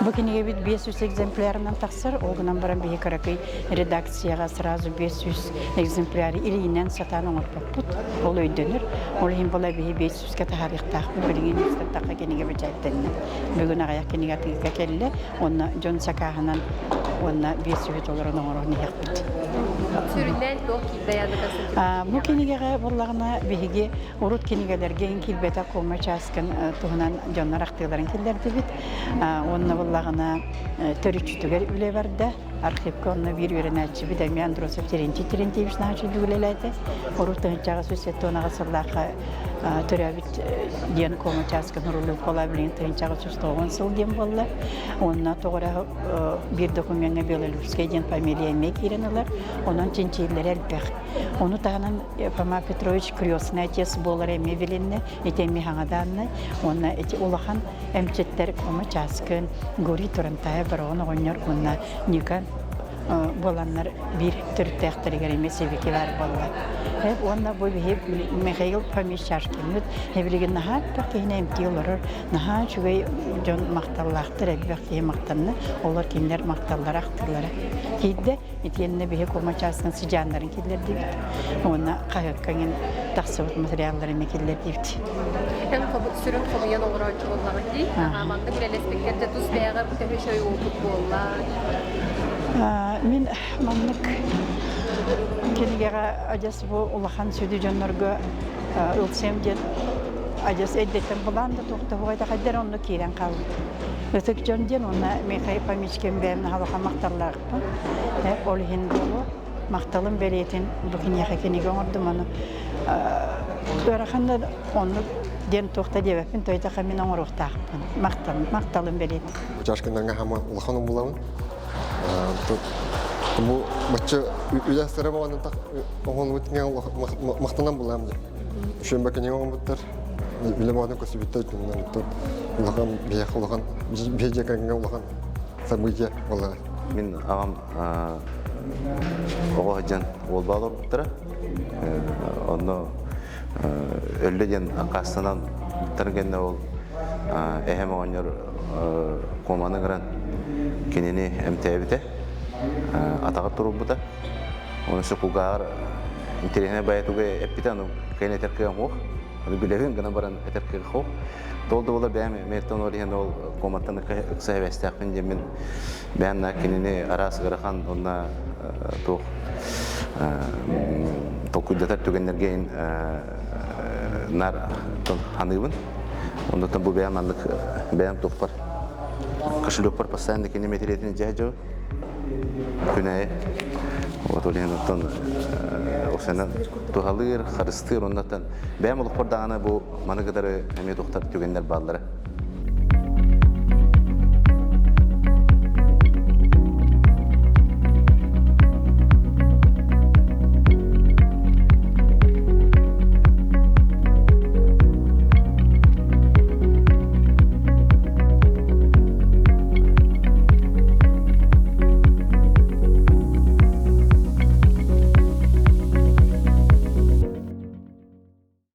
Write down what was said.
Бу кинигэбит 500 экземплярынан тахсар, ол гынан баран биһи кыракый редакцияҕа сразу 500 экземпляры илиинэн сатаан оҥорбоппут. Ол өйдөнөр. Ол иһин була биһи 500-ке таһаарыахтаахпыт. Билигин тахха кинигэ бэчээттэннэ. Бүгүн аҕыйах кинигэ атыыга кэллэ. Уонна дьон сакааһынан уонна 500 толорон оҥорон иһэхпит. Сүрүннээн туох киирдэ Бу кинигэҕэ буоллаҕына биһиги урут кинигэлэргэ киирбэтэх Куома Чааскын туһунан дьоннор ахтыыларын киллэрдибит. Уонна буоллаҕына төрүччүтүгэр үлэ барда. Архивка онно биир үөрэнээччибит эмиэ Андросов Терентий Терентьевич наһаа үлэлээтэ. Урут тыһыынчаҕа сүүс сэттэ сыллаахха төрөөбүт диэн Куома Чааскын уруулуу буола билигин тыһыынчаҕа сүүс тоҕус сыл диэн буолла. Уонна тоҕо эрэ биир докумуоҥҥа Белолюбскай диэн фамилия эмиэ киирэн ылар. Онон чинчийиллэрэ элбэх. Ону таһынан Фома Петрович крестный отец буолара эмиэ билиннэ, ити эмиэ хаҥа дааннай. Уонна ити улахан эмчиттэр Куома Чааскын, Гурий Турантаев Бороҕон оҕонньор уонна Ника буоланнар биир төрүттээхтэригэр эмиэ сибики баар буолла. Уонна бу биһи Михаил Фомич Чашкиҥҥыт билигин наһаа элбэх киһини эмтии олорор, наһаа үчүгэй дьон махталлаахтар, элбэх киһи махтанна, олор кинилэр махталлара ахтыылара киирдэ. Итиэннэ биһи Куома Чааскын сыдьааннарын киллэрдибит уонна хаһыакка иҥин тахсыбыт материалларын эмиэ киллэрдибит. Эн сүрүн хомуйан оҥорооччу буоллаҕыҥ дии. Маннык үлэлэспиккэр дьэ тус бэйэҕэр төһө үчүгэй уопут буолла? Мин маннык кинигэҕэ адьас бу улахан сүдү дьоннорго ылсыам диэн адьас эрдэттэн былаан да туох да хайдар онно киирэн хаалбыт. Ытык дьон диэн уонна Михаил Фомичкин бэйэм наһаа махталлаах Ол иһин буолуо, махталым бэлиэтин бу киниэхэ кинигэ оҥордум, ону ыарахан да оннук диэн туох да диэбэппин, тойдоха мин оҥоруохтаахпын. Махталым, махталым бэлиэтин. Чашканнарга хама улахан умулабын. Бу бачча үлэ сыра боланын оҥолбут махтанан булам диye. Үшөн бакини оҥобуттар. Үлэ боҕонун көсүбүттэр улахан биһиэхэ улахан биһиэхэ улахан событие буолар. Мин аҕам оҕо сылдьан уолба олорбуттара. Онно өллө диэн аккаастанан буттарын кэннэ ол эһэм оҕонньор куоманы ыҥыран кинини эмтээбитэ, атаҕар туруорбута. Оны сокулгааҕар интэриэһинэй баайа эппитэ, ону кыайан этэр кыаҕым суох. Ону билэбин гынан баран этэр кыаҕым суох. Ол да буоллар бэйэм эмиэттэн ол иһин ол куоматтан ыкса эбээстээхпин диэммин бэйэм на кинини араас ыарахан уонна туох толкуйдатар түгэннэргэ наар ханыыбын. Оннуттан бу бэйэм маннык бэйэм туохпар кошелекпар постоянно кини мэтириэтин дьэ дьо күнэйи вот ол иһин оттон осенан туһалыыр, харыстыыр оннуттан бэйэм олохпор даҕаны бу Маны кытары эмиэ тухтар түгэннэр бааллара.